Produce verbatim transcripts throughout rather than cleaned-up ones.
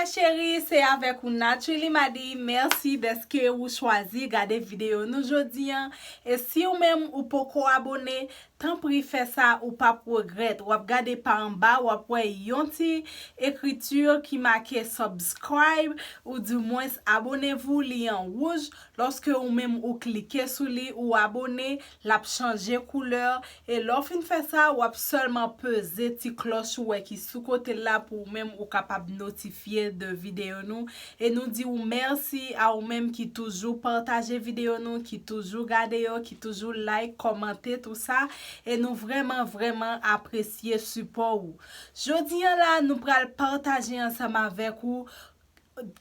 Cheri, se avèk ou Naturally Madi. Mèsi dèske ou chwazi gade videyo nou jodi an. E si ou menm ou poko abone, tanpri fè sa, ou p ap regrèt. W ap gade pa anba, w ap wè yon ti ekriti ki make subscribe, oudimwens abonnez-vous, li an wouj. Lòske ou menm ou klike sou li, ou abone, l ap chanje koulè. E lè w fin fè sa, w ap sèlman peze ti klòch ou wè ki sou kote l la pou ou menm ou kapab notifye de videyo nou. E nou di w mèsi a ou menm ki toujou pataje videyo nou, ki toujou gade yo, ki toujou like, kòmante, tou sa. E nou vrèman, vrèman apresye sipò ou. Jodi an la, nou pral pataje ansanm avèk ou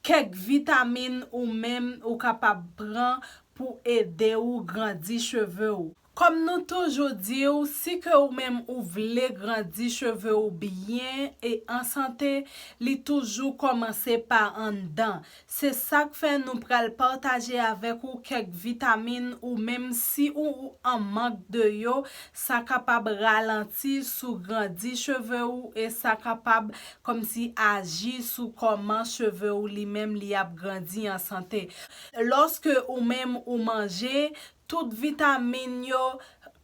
kèk vitamin ou menm ou kapab pran pou ede ou grandi cheve ou. Kòm nou toujou di w, si ke ou menm ou vle grandi cheve ou byen e an sante, li toujou kòmanse pa anndan. Se sa k fè nou pral pataje avèk ou kèk vitamin ou menm si ou, ou an mank de yo, sa kapab ralanti sou grandi cheve ou e sa kapab kòmsi aji sou kòman cheve ou li menm li ap grandi an sante. Lòske ou menm ou manje, tout vitamin yo,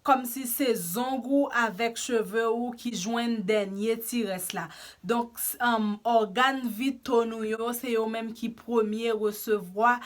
kòmsi se zong ou avèk cheve ou ki jwenn dènye ti rès la. Donk, s- um, ògàn vito nou yo, se yo menm ki premye resevwa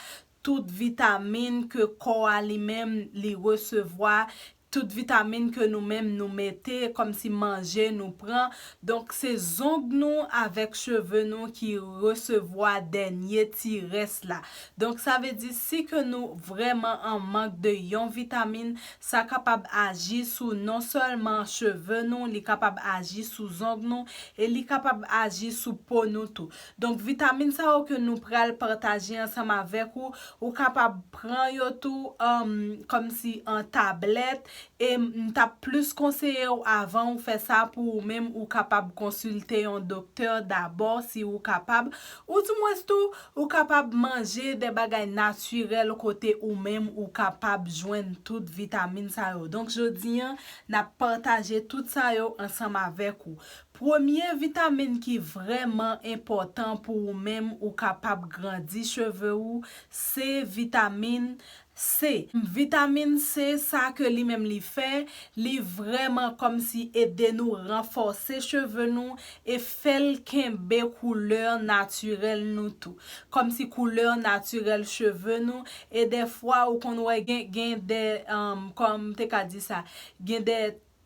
tout vitamin ke kò a li menm li resevwa, tout vitamin ke nou menm nou mete, kòmsi manje nou pran. Donk, se zong nou avèk cheve nou ki resevwa dènye ti rès la. Donk, sa vle di, si ke nou vrèman an mank de yon vitamin, sa kapab aji sou non sèlman cheve nou, li kapab aji sou zong nou, e li kapab aji sou po nou tou. Donk, vitamin sa yo ke nou pral pataje ansanm avèk ou, ou kapab pran yo tou, um, kòmsi an tablèt, e m t ap plis konseye w avan ou fè sa pou ou menm ou kapab konsilte yon doktè dabò si ou kapab, oudimwens tou, ou kapab manje de bagay natirèl kote ou menm ou kapab jwenn tout vitamin sa yo. Donk, jodi an, n ap pataje tout sa yo ansanm avèk ou. Premye vitamin ki vrèman enpòtan pou ou menm ou kapab grandi cheve ou, se vitamin C. Vitamin C, sa ke li menm li fè, li vrèman kòmsi ede nou ranfòse cheve nou e fè l kenbe koulè natirèl nou tou. Kòmsi koulè natirèl cheve nou, e dèfwa ou konn wè gen, gen de, um, kòm m te ka di sa, gen de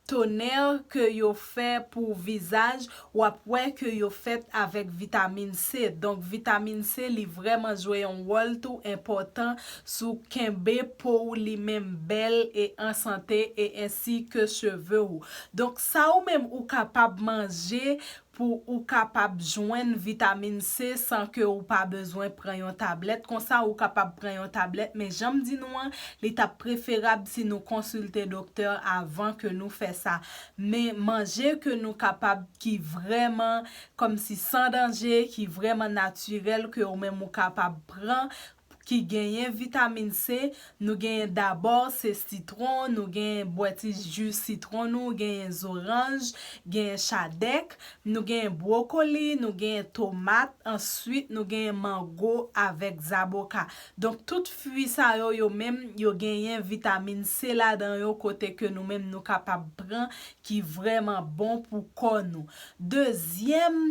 tonè ke yo fè pou vizaj, w ap wè ke yo fèt avèk vitamin C. Donk, vitamin C, li vrèman jwe yon wòl tou enpòtan sou kenbe po ou li menm bèl e an sante e ensi ke cheve ou. Donk, sa ou menm ou kapab manje pou ou kapab jwenn vitamin C san ke ou pa bezwen pran yon tablèt. Konsa, ou kapab pran yon tablèt, men jan m di nou an, li t ap preferab si nou konsilte doktè avan ke nou fè sa. Men manje ke nou kapab, ki vrèman kòmsi san danje, ki vrèman natirèl, ke ou menm ou kapab pran, ki genyen vitamin C, nou genyen dabò se sitwon, nou genyen bwè ti ji sitwon nou, genyen zoranj, genyen chadèk, nou genyen bwokoli, nou genyen tomat, answit nou genyen mango avèk zaboka. Donk, tout fwi sa yo, yo menm, yo genyen vitamin C ladan yo, kote ke nou menm nou kapab pran, ki vrèman bon pou kò nou. Dezyèm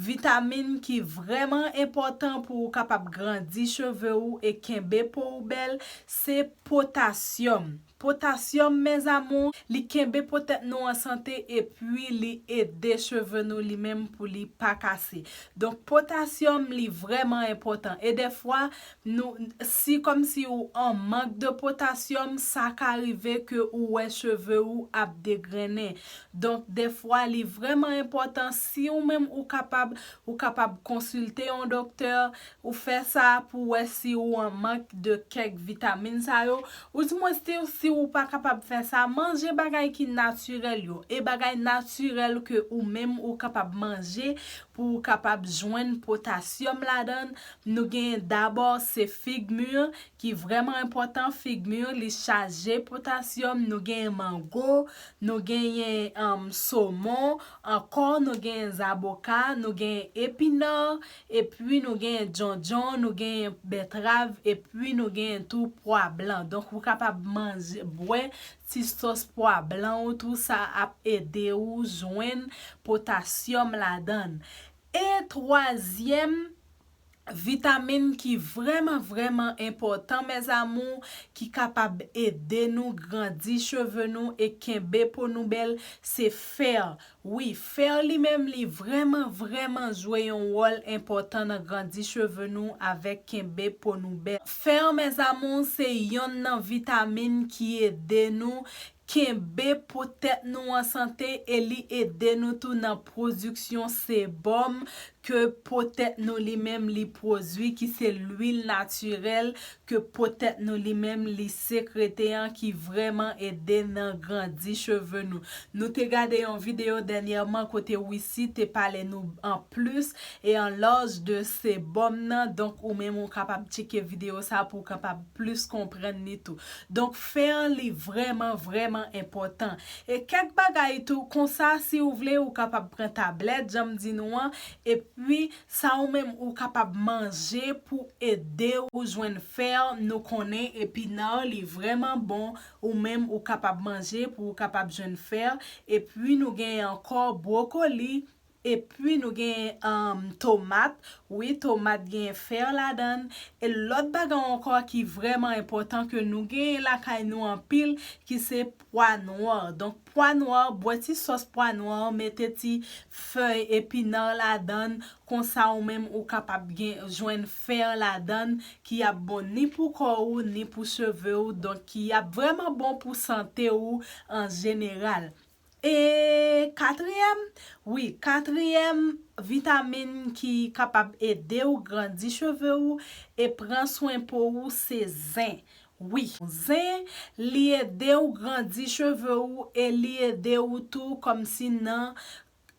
vitamin ki vrèman enpòtan pou ou kapab grandi cheve ou e kenbe po ou bèl, se potasyòm. Potasyòm, mes amours, li kenbe po tèt nou an sante epi li ede cheve nou li menm pou li pa kase. Donk, potasyòm, li vrèman enpòtan. E dèfwa, nou, si kòmsi ou an mank de potasyòm, sa ka rive ke ou wè cheve ou ap degrennen. Donk, dèfwa, li vrèman enpòtan, si ou menm ou kapab, ou kapab konsilte yon doktè, ou fè sa pou wè si ou an mank de kèk vitamin sa yo, oudimwens si Si ou pa kapab fè sa, manje bagay ki natirèl yo. E bagay natirèl ke ou menm ou kapab manje pou ou kapab jwenn potasyòm ladan. Nou genyen dabò se fig mir ki vrèman enpòtan. Fig mir, li chaje potasyòm. Nou genyen mango, nou genyen, um, somon, ankò nou genyen zaboka, nou genyen epinar, epi nou genyen djondjon, nou genyen bètrav, epi nou genyen tou pwa blan. Donk, ou kapab manje, bwè ti sòs pwa blan ou tou, sa ap ede ou jwenn potasyòm ladan. E twazyèm vitamin ki vrèman, vrèman enpòtan, mes amours, ki kapab ede nou grandi cheve nou e kenbe po nou bèl, se fè. Wi, fè li menm li vrèman, vrèman jwe yon wòl enpòtan nan grandi cheve nou avèk kenbe po nou bèl. Fè, mes amours, se yonn nan vitamin ki ede nou kenbe po tèt nou an sante e li ede nou tou nan pwodiksyon sebòm ke po tèt nou li menm li pwodui, ki se lwil natirèl ke po tèt nou li menm li sekrete an, ki vrèman ede nan grandi cheve nou. Nou te gade yon videyo dènyèman kote Wisi te pale nou an plis e an laj de sebòm nan. Donk, ou menm ou kapab tcheke videyo sa pou w kapab plis konprann li tou. Donk, fè an li vrèman, vrèman enpòtan. E kèk bagay tou, konsa, si w vle, ou kapab pran tablèt, jan m di nou an, epi sa ou menm ou kapab manje pou ede ou jwenn fè, nou konnen epinar li vrèman bon, ou menm ou kapab manje pou ou kapab jwenn fè, epi nou genyen ankò bwokoli, epi nou genyen, um, tomat, wi, tomat genyen fè ladan, e lòt bagay ankò ki vrèman enpòtan ke nou genyen lakay nou anpil, ki se pwa nwa. Donk, pwa nwa, bwè ti sòs pwa nwa, mete ti fèy epinar ladan, konsa ou menm ou kapab gen, jwenn fè ladan, ki ap bon ni pou kò ou, ni pou cheve ou, donk ki ap vrèman bon pou sante ou an jeneral. E katriyèm, wi, katriyèm vitamin ki kapab ede ou grandi cheve ou e pran swen po ou, se zen. Wi, zen, li ede ou grandi cheve ou e li ede ou tou kòmsi nan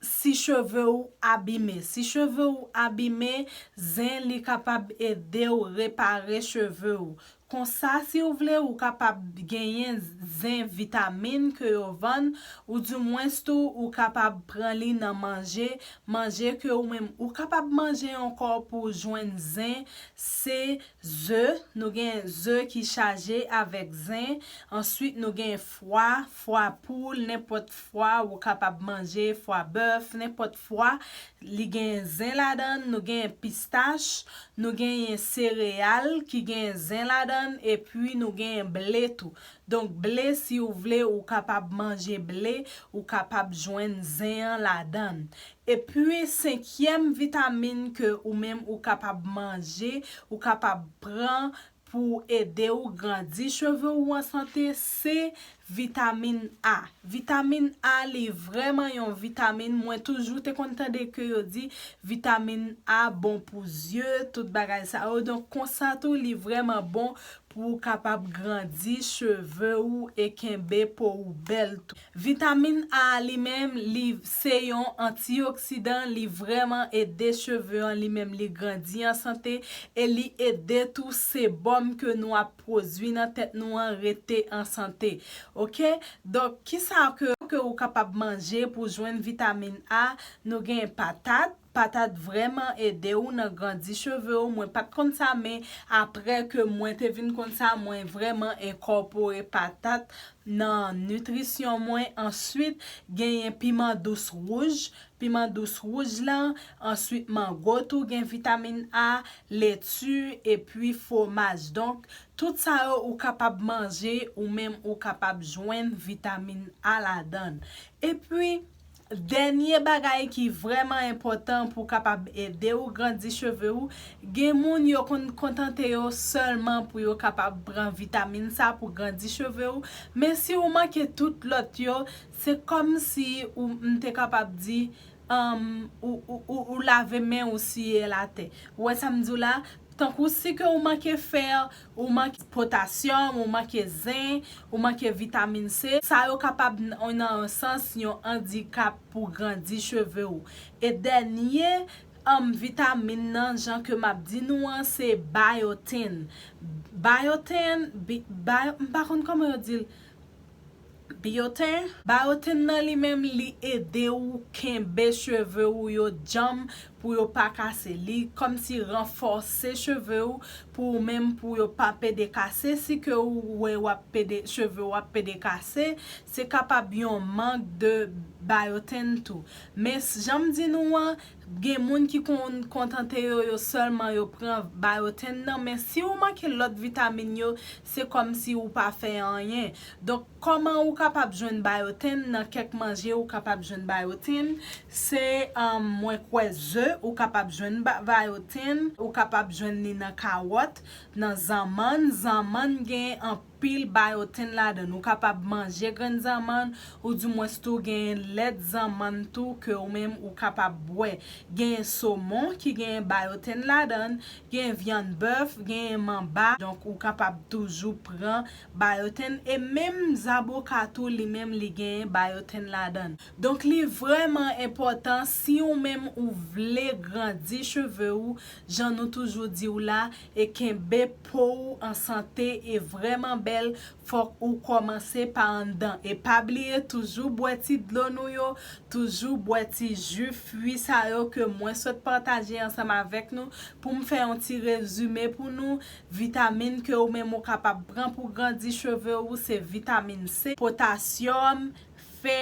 si cheve ou abime. Si cheve ou abime, zen li kapab ede ou repare cheve ou. Konsa, si w vle, ou kapab genyen zen vitamin ke yo vann, oudimwens tou, ou kapab pran li nan manje, manje ke ou menm ou kapab manje ankò pou w jwenn zen, se ze, nou gen ze ki chaje avèk zen, answit nou gen fwa, fwa poul, nenpòt fwa, ou kapab manje fwa bèf, nenpòt fwa, li gen zen ladan, nou gen pistach, nou genyen sereyal ki gen zen ladan, epi nou gen ble tou. Donk, ble, si w vle, ou kapab manje ble, ou kapab jwenn zen an ladan. Epi, senkyèm vitamin ke ou menm ou kapab manje, ou kapab pran pou ede ou grandi cheve ou an sante, se vitamin A. Vitamin A, li vrèman yon vitamin. Mwen toujou te konn tande ke yo di vitamin A bon pou zye, tout bagay sa yo. Donk, konsa tou, li vrèman bon pou w kapab grandi cheve ou e kenbe po ou bèl tou. Vitamin A li menm, li se yon antioksidan, li vrèman ede cheve an li menm li grandi an sante e li ede tou sebòm ke nou ap pwodui nan tèt nou an rete an sante. Oke? Donk, kisa ke, ke ou kapab manje pou jwenn vitamin A? Nou gen patat. Patat vrèman ede ou nan grandi cheve ou. Mwen pa t konn sa, men apre ke mwen te vin konn sa, mwen vrèman enkòpore patat nan nitrisyon mwen. Answit, genyen piman dous wouj. Piman dous wouj lan, answit mango tou gen vitamin A, leti, epi fwomaj. Donk, tout sa yo ou kapab manje, ou menm ou kapab jwenn vitamin A ladan. Epi, dènye bagay ki vrèman enpòtan pou kapab ede ou grandi cheve ou, gen moun yo konn kontante yo sèlman pou yo kapab pran vitamin sa pou grandi cheve ou, men si ou manke tout lòt yo, se kòmsi ou, m te kapab di, um, ou, ou, ou, ou lave men ou siye l atè. Ou wè sa m di w la? Tankou si ke ou manke fè, ou manke potasyòm, ou manke zen, ou manke vitamin C, sa yo kapab n- nan yon sans yon andikap pou grandi cheve ou. E dènye um, vitamin nan, jan ke m ap di nou an, se biotin. Biotin, bi, bio, m pa konn kòman yo di l. Biotin. Biotin nan li menm, li ede ou kenbe cheve ou yo djanm pou yo pa kase. Li kòmsi ranfòse cheve ou pou ou menm pou yo pa pede kase. Si ke ou wè w ap pede, cheve w ap pede kase, se kapab yon mank de biotin tou. Men s- jan m di nou an, gen moun ki konn kontante yo, yo sèlman yo pran biotin nan, men si ou manke lòt vitamin yo, se kòmsi ou pa fè anyen. Donk, kòman ou kapab jwenn biotin? Nan kèk manje ou kapab jwenn biotin. Se, um, mwen kwè ze, ou kapab jwenn ba- biotin, ou kapab jwenn li nan kawòt, nan zanmann. Zanmann gen anpil biotin ladan l. Ou kapab manje grenn zanmann, ou dimwens tou gen lèt zanmann tou ke ou menm ou kapab bwè. Gen somon ki gen biotin ladan l, gen vyann bèf, gen manba. Donk, ou kapab toujou pran biotin. E menm zaboka tou, li menm, li gen biotin ladan l. Donk, li vrèman enpòtan si ou menm ou vle grandi cheve ou, jan nou toujou di w la, e kenbe po ou an sante e vrèman bèl, fòk ou kòmanse pa anndan. E pa bliye toujou bwè ti dlo nou yo, toujou bwè ti ji fwi sa yo ke mwen sot pataje ansanm avèk nou. Pou m fè yon ti rezime pou nou, vitamin ke ou menm ou kapab pran pou grandi cheve ou, se vitamin C, potasyòm, fè,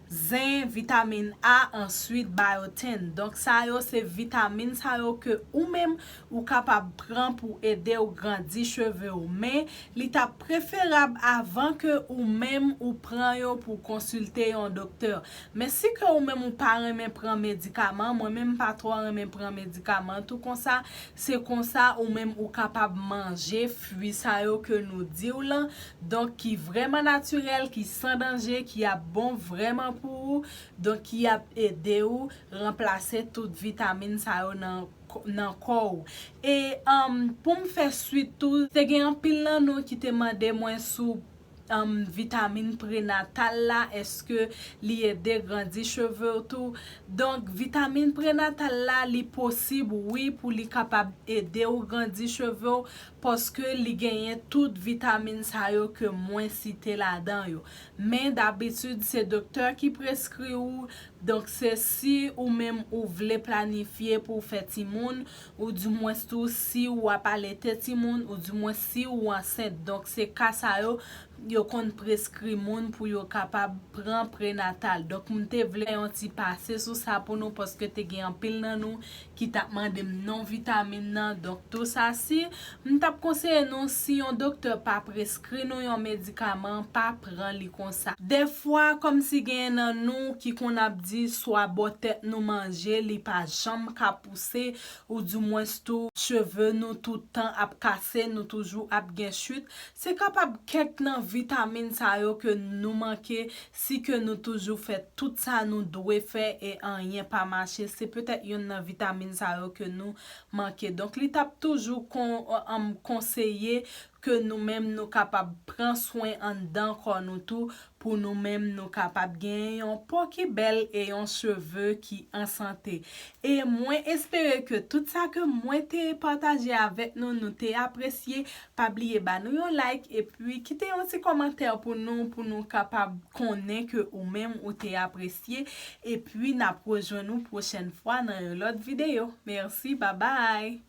zen, vitamin A, answit biotin. Donk, sa yo se vitamin sa yo ke ou menm ou kapab pran pou ede w grandi cheve w. Men, li t ap preferab avan ke ou menm ou pran yo pou konsilte yon doktè. Men si ke ou menm ou pa renmen pran medikaman, mwen menm m pa twò renmen pran medikaman tou konsa, se konsa ou menm ou kapab manje fwi sa yo ke nou di w lan, donk ki vrèman natirèl, ki san danje, ki ap bon vrèman pou ou, donk ki ap ede ou ranplase tout vitamin sa yo nan, nan kò ou. E, um, pou m fè swit tou, te gen anpil nan nou ki te mande mwen sou, um, vitamin prenatal la, èske li ede grandi cheve w tou? Donk, vitamin prenatal la, li posib, wi, pou li kapab ede w grandi cheve w, paske li genyen tout vitamin sa yo ke mwen site ladan yo. Men, dabitid, se doktè ki preskri ou. Donk, se si ou menm ou vle planifye pou w fè timoun, ou dimwens tou si w ap alete timoun, ou dimwens si ou ansent. Donk, se ka sa yo, yo konn preskri moun pou yo kapab pran prenatal. Donk, m te vle fè yon ti pase sou sa pou nou, paske te gen anpil nan nou ki t ap mande m non vitamin nan. Donk, tou sa, si m t ap konseye nou, si yon doktè pa preskri nou yon medikaman, pa pran li konsa. Dèfwa, kòmsi genyen nan nou ki konn ap di swa bò tèt nou manje, li pa janm ka pouse, ou dimwens tou, cheve nou tout tan ap kase, nou toujou ap gen chit. Se kapab kèk nan vitamin sa yo ke nou manke, si ke nou toujou fè tout sa nou dwe fè e anyen pa mache, se petèt youn nan vitamin sa yo ke nou manke. Donk, li t ap toujou kon, um, konseye ke nou menm nou kapab pran swen anndan kò nou tou, pou nou menm nou kapab genyen yon po ki bèl e yon cheve ki an sante. E mwen espere ke tout sa ke mwen te pataje avèk nou, nou te apresye. Pa bliye ba nou yon like epi kite yon ti kòmantè pou nou, pou nou kapab konnen ke ou menm ou te apresye. Epi n ap rejwenn nou pwochèn fwa nan yon lòt videyo. Mèsi, babay!